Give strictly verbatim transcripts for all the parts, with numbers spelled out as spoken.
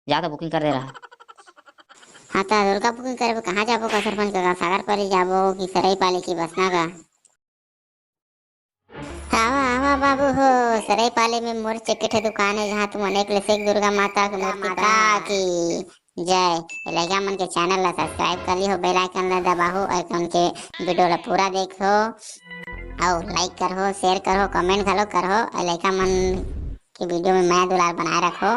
जा तो booking कर दे रहा। हाँ, त दुर्गा booking करे बर कहाँ जाबो का सरपंच कका? सागर पाली जाबो कि सरई पाली कि बसना का? आवा, आवा बाबू हो, सरई पाली में मोर चकित हे दुकान हे, जहाँ तुमन एक ले एक दुर्गा माता के मूर्ति पा की जय। ए लइका मन के channel ला subscribe कर लिहो, bell icon ला दबाहो, और उनके video ला पूरा देखो, अउ like करहो, share करहो, comment घलो करहो, और लइका मन के video में मया दुलार बनाए रखो।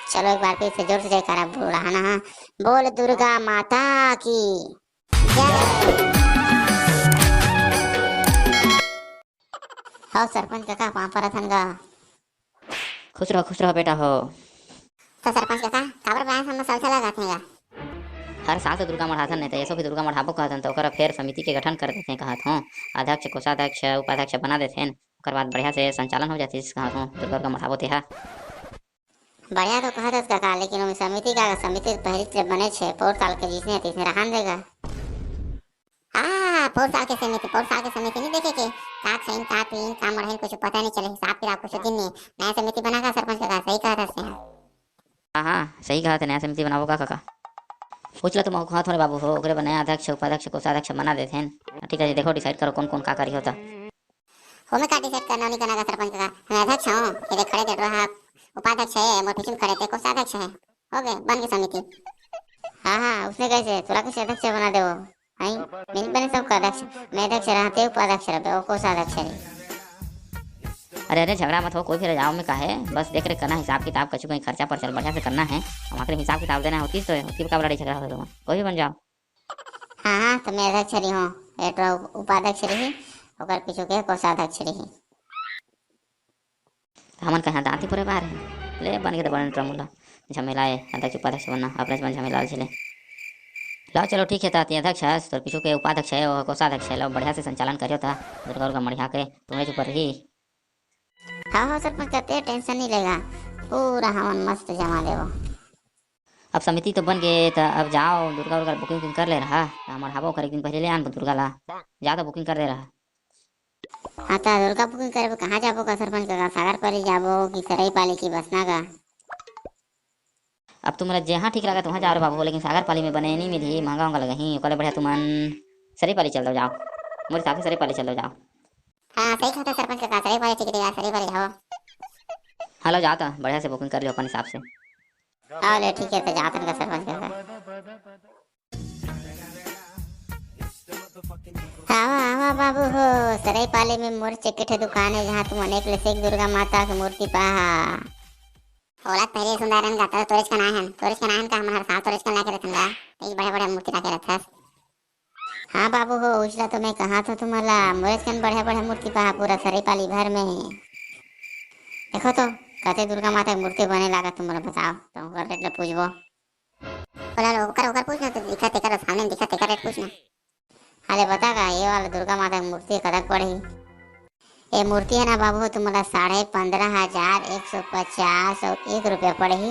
चलो एक बार फिर से जोर से जयकारा बुलाना है, बोल दुर्गा माता की जय। हव सरपंच कका, पाँव परत हन गा। खुश रहो, खुश रहो बेटा हो। त सरपंच कका, काबर ब्याह हम साल साल लगाथन गा? हर साल तो दुर्गा मढ़ाथन, नहीं तो एसो भी दुर्गा मढ़ाबो कहथन, तो ओकरा फेर समिति के गठन कर देथे कहत हों। अध्यक्ष, कोषाध्यक्ष, उपाध्यक्ष बना देथेन, ओकर बाद बढ़िया से संचालन हो जातिस कहत हों, दुर्गा उर्गा मढ़ाबो तेहा। बढ़िया तो कहत हस कका, लेकिन ओमे समिति का, समिति तो पहिली ले बने छे, पौर साल के जिसने तिसने रहन देगा। हाँ, पौर साल के समिति, पौर साल के समिति नहीं देखे के, का खइन, का पीन, का मढ़इन, कुछ पता नहीं चले, हिसाब किताब कुछ दिन नहीं। नया समिति बना का सरपंच कका, सही कहत हस। हाँ, हाँ, सही कहत हे, नया समिति बनाबो का कका? पूछ ला तो मैं कहत हों रे बाबू हो, ओकरे बर नया अध्यक्ष, उपाध्यक्ष, कोषाध्यक्ष बना देथेन। ठीक है जी, देखो decide करो कौन कौन का करी होता। होमे का decide करना नहीं करना का सरपंच कका? मैं अध्यक्ष हूँ, ये देख खड़े तेटरा हा, उपाध्यक्ष है, मोर पीछे में खड़े ते कोषाध्यक्ष है। हो गए, बन गए समिति। हाँ, हाँ, उसने कैसे, तोला कैसे अध्यक्ष बना दे वो? आई, मिल बने सबका अध्यक्ष, मैं अध्यक्ष रहते, उपाध्यक्ष रहते, वो कोषाध्यक्ष रही। अरे, अरे, झगड़ा मत हो, कोई भी रजाओं में का है, बस देख रेख करना, हिसाब किताब, कछु कहीं खर्चा पर्चा बढ़िया से करना है। हम आखिर हिसाब किताब देना होती तो होती का लड़ाई झगड़ा हो, कोई भी बन जाओ। हाँ, हाँ, तो मैं अध्यक्ष रही हूँ, ये तो उपाध्यक्ष रही, ओकर पीछू के कोषाध्यक्ष रही। हमन कहाँ दांती पुरे बार है, ले बन के तो बड़न ट्रमुला झमेला है, अध्यक्ष उपाध्यक्ष बनना, अपने से बन झमेला झेले। लो चलो ठीक है, ता ती अध्यक्ष है, तोर पीछू के उपाध्यक्ष है, वो कोषाध्यक्ष है, लो बढ़िया से संचालन करियो ता, दुर्गा उर्गा मढ़िया के, तुम्हें चुप रही। हाँ, हाँ, सरपंच का ते tension नहीं लेगा, पूरा हमन मस्त जमा देबो। अब समिति तो बन गए, त अब जाओ, दुर्गा उर्गा booking उकिंग कर ले रहा, हमर हाबो कर एक दिन पहले ले आन दुर्गा ला, जा तो booking कर दे रहा। हाँ, त दुर्गा booking करे बर कहाँ जाबो का सरपंच कका? सागर पाली जाबो कि सरई पाली कि बसना का? अब तुमला जहाँ ठीक लागत वहाँ जाओ रे बाबू, लेकिन सागर पाली में बने नहीं मिलही, महंगा उहंगा लगही, ओकर ले बढ़िया तुमन सरई पाली चल दो जाओ, मोर हिसाब से सरई पाली चल दो जाओ। हाँ, सही कहता सरपंच कका, सरई पाली ठीक रहेगा, सरई पाली जाओ। हाँ, लो जाओ तो, बढ़िया से booking कर लियो अपन हिसाब से। हाँ, ले ठीक है, तो जाओ तनका सरपंच कका। आवा, आवा बाबू हो, सरई पाली में मोर चकित हे दुकान है, जहाँ तुमन एक ले एक दुर्गा माता के मूर्ति पाहा। ओला पहले सुंदरन गा, तो तोरेच कन आए हन, तोरेच कन आए हन का, हमन हर साल तोरेच कन लाके रखन गा, एक बड़े बड़े मूर्ति लाके रखस। हाँ बाबू हो, उजला तो मैं कहा था तुम्हारा, मोरेच कन बढ़िया बढ़िया मूर्ति पाहा पूरा सरई पाली भर में। देखो तो, कते दुर्गा माता के मूर्ति बने लागा तुम्हारा, बताओ, तो ओकर रेट ले पूछबो। ओला ओकर, ओकर पूछ ना, तो दिखा तेकर सामने दिखा तेकर रेट पूछ ना। अरे बता का, ये वाला दुर्गा माता के मूर्ति कतक पड़ही? ये मूर्ति है ना बाबू, तुम्हारा साढ़े पंद्रह हजार एक सौ पचास और एक रुपया पड़ही।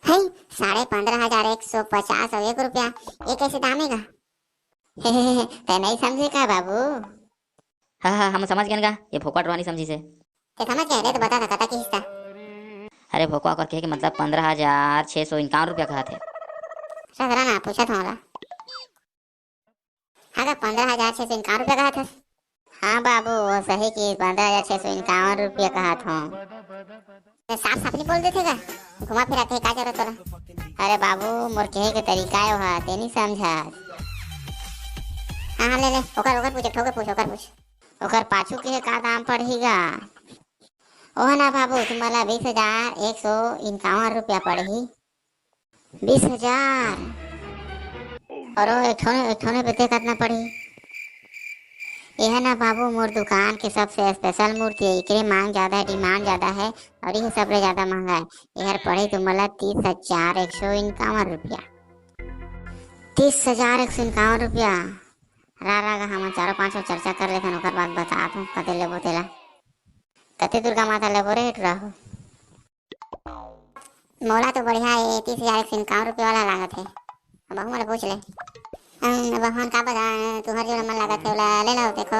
है, साढ़े पंद्रह हजार एक सौ पचास और एक रुपया, ये कैसे दाम है गा? ते नहीं समझे का बाबू? हाँ, हाँ, हम समझ गए गा, ये फोकट रोहानी समझी से। ते समझ गए रे, तो बता था, कता की हिस्सा? अरे भोकवा कर कहे के मतलब पंद्रह हजार छः सौ इक्यावन रुपया कहा थे। ससरा ना पूछा था वाला। हाँ का, पंद्रह हजार छः सौ इक्यावन रुपया कहा था? हाँ बाबू, वो सही की पंद्रह हजार छः सौ इक्यावन रुपया कहा था। ते साफ साफ नहीं बोल देथे का? घुमा फिरा के का जरूरत तोला? अरे बाबू, मोर कहे के तरीका है वहा, ते नहीं समझा। हाँ, हाँ, ले, ले, ओकर, ओकर पूछ, एक ठो के पूछ, ओकर पूछ। ओकर पाछू के का दाम पड़ही गा? ओह ना बाबू, तुम्हारा बीस हजार एक सौ इक्यावन रुपया पड़ही। बीस हजार? और वो एक ठोने, एक ठोने पे ते कितना पड़ही? यह ना बाबू, मोर दुकान के सबसे special मूर्ति है, एकरे मांग ज्यादा है, demand ज्यादा है, और ये सबले ज्यादा महंगा है। यहर पड़ही तुम्हारा तीस हजार एक सौ इक्यावन रुपया। तीस हजार एक सौ इक्यावन रुपया। रा, रा गा, हमन चारों पांचों चर्चा कर लेथन, ओकर बाद बतात हूँ कते लेबो तेला। कते दुर्गा माता लेबो रे टुरा हो? मोला तो बढ़िया ये तीस हजार एक सौ इक्यावन रुपये वाला लागत है। अब बहू मन पूछ ले। अम, बहू मन का बता, तुहर जो मन लागत है, ओला ले लो, देखो।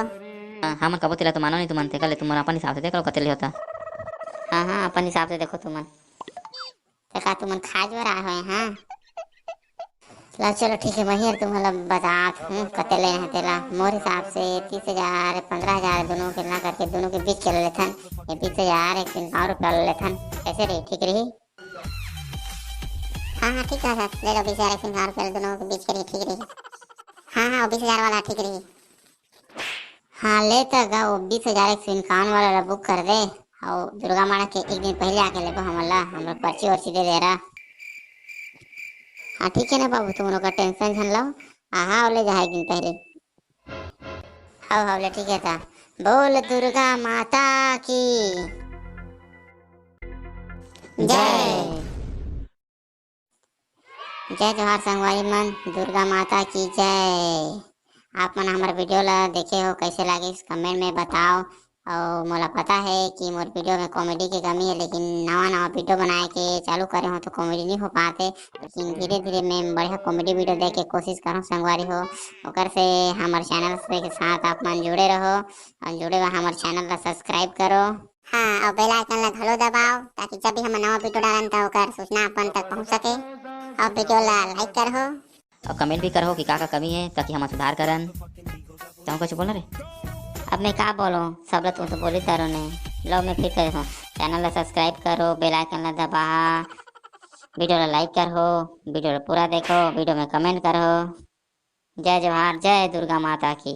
हाँ, हमन कबो तेला तो मानो नहीं तुमन, तेकर ले तुमन अपन हिसाब से देख लो, कते ले होता। हाँ, हाँ, अपन हिसाब से देखो तुमन। त का तुमन खाए बर आए होए, हाँ? ला चलो ठीक है, मैं हर तुम्हारा बतात हूँ कते लेना है तेला। मोर हिसाब से तीस हजार, पन्द्रह हजार, दोनों के ला करके दोनों के बीच के ले लेथन। ये बीस हजार एक सौ इक्यावन रुपया ले लेथन, कैसे रही? ठीक रही? हाँ हाँ, ठीक है सर, ले लो बीस हजार एक सौ इक्यावन रुपया, दोनों के बीच के रही, ठीक रही। हाँ हाँ, वो बीस हजार वाला ठीक रही। हाँ, ले त गा, वो बीस हजार एक सौ इक्यावन वाला ला बुक कर दे। और दुर्गा माता के एक दिन पहले आके लेबो हमन ला, हम लोग पर्ची वर्ची दे दे रहा। हाँ ठीक है ना बाबू, तुम लोग का टेंशन झन लो। हाँ हाँ, ले जा एक दिन पहले। हाँ हाँ, ले ठीक है था। बोल दुर्गा माता की जय। जय जोहार संगवारी मन, दुर्गा माता की जय। आप मन हमर वीडियो ला देखे हो, कैसे लागिस, कमेंट में बताओ। और मोला पता है कि मोर वीडियो में कॉमेडी के कमी है, लेकिन नवा नवा वीडियो बनाए के चालू करे हो तो कॉमेडी नहीं हो पाते, लेकिन धीरे धीरे मैं बढ़िया कॉमेडी वीडियो दे के कोशिश करूँ संगवारी हो। ओकर से हमर चैनल से के साथ आप मन जुड़े रहो और जुड़े हुआ हमर चैनल ला सब्सक्राइब करो। हाँ, और बेल आइकन ला घलो दबाओ, ताकि जब भी हम नवा वीडियो डालन त ओकर सूचना अपन तक पहुँच सके। और वीडियो ला लाइक करहो। और कमेंट भी करहो कि का का कमी है, ताकि हम सुधार करन। तुम कुछ बोलना रे? अब मैं का बोलो, सब ला तुम तो बोली तारो ने। लो मैं फिर कहूँ, चैनल ला सब्सक्राइब करो, बेल आइकन ला दबा, वीडियो ला लाइक करहो, वीडियो ला पूरा देखो, वीडियो में कमेंट करहो। जय जोहार, जय दुर्गा माता की।